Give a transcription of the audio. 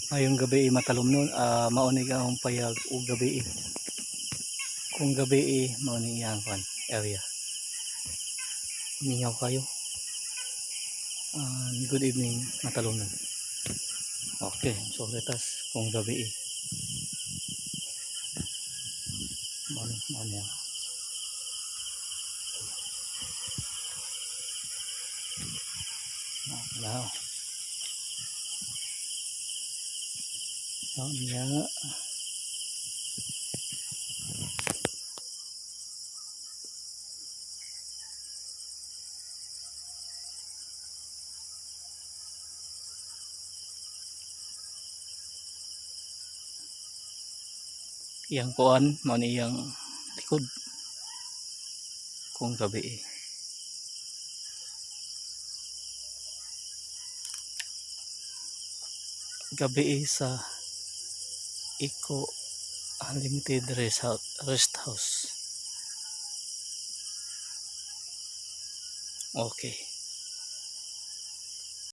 Maayong gabii, matalomnon. Mao ni ang payag ug gabii. Kung gabii, mao ni iyang kuan area. Mingaw kayo. Good evening, matalomnon. Okay, so let us kung gabii. Mao ni. Now. Niya. Iyang kuan, mao ni iyang likod kung gabii. Gabii sa Eco Unlimited Rest House. Okay.